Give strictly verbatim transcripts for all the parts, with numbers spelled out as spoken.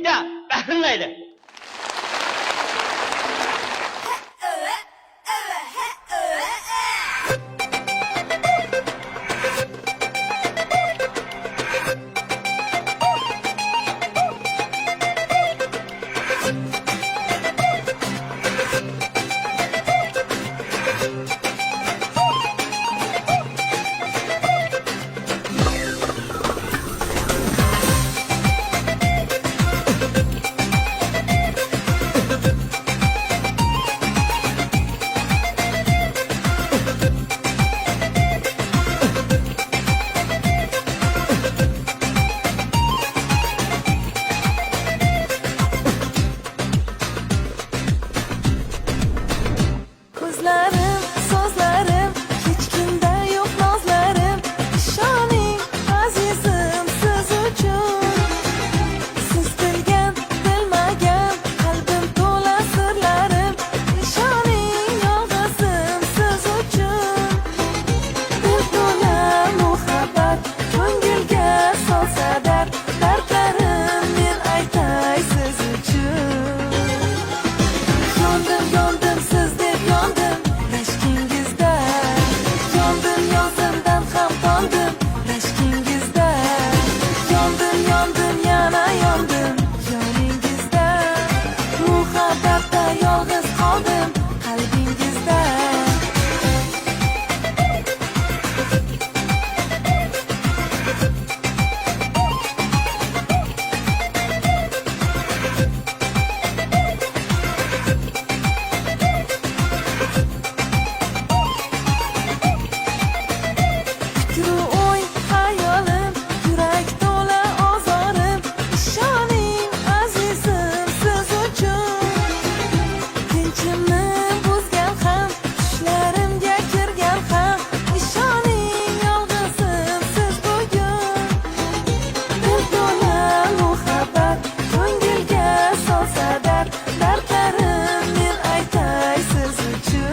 يا، بەھرىلەيلى. كۆزلىرىم، سۆزلىرىم، ھېچكىمدە يوق نازلىرىم. ئىشىنىڭ، ئەزىزىم، سىز ئۈچۈن. سىز بىلگەن، بىلمىگەن، قەلبىم تولا سىرلىرىم. ئىشىنىڭ، يالغۇزۇم، سىز ئۈچۈن. دىل تولا مۇھەببەت، كۆڭۈلگە سالسا دەرد. دەردلىرىمنى ئېيتاي سىز ئۈچۈن. ياندىم، ياندىم سىز دەپ ياندىم رەشكىڭىزدە. ياندىم، ياندىم دەم خەم قالدىم رەشكىڭىزدە. ياندىم، ياندىم يەنە ياندىم يېنىڭىزدا. مۇھەببەتتە يالغۇز قالدىم قەلبىڭىزدە. پىكرى ئوي خىيالىم، يۈرەك تولا ئازارىم. ئىشىنىڭ ئەزىزىم سىز ئۈچۈن. تىنچىمنى بۇزغان خەم، چۈشلىرىمگە كىرگەن خەم. ئىشىنىڭ يالغۇزۇم سىز بۈگۈن. دىل تولا مۇھەببەت، كۆڭۈلگە سالسا دەرد. دەردلىرىمنى ئېيتاي سىز ئۈچۈن.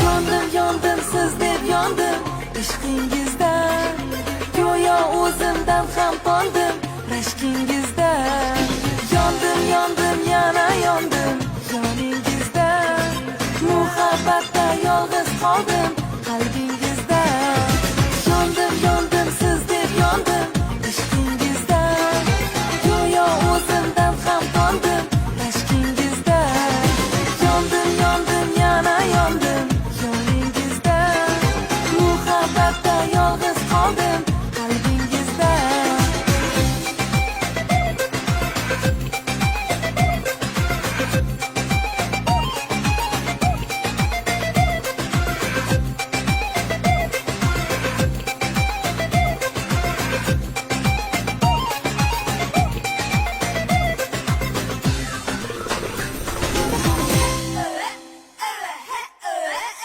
ياندىم، ياندىم سىز دەپ ياندىم ئىشقىڭىزدا. گويا ئۆزۈمدىن خەم قالدىم رەشكىڭىزدە. ياندىم، ياندىم يەنە ياندىم يېنىڭىزدا. مۇھەببەتتە يالغۇز قالدىم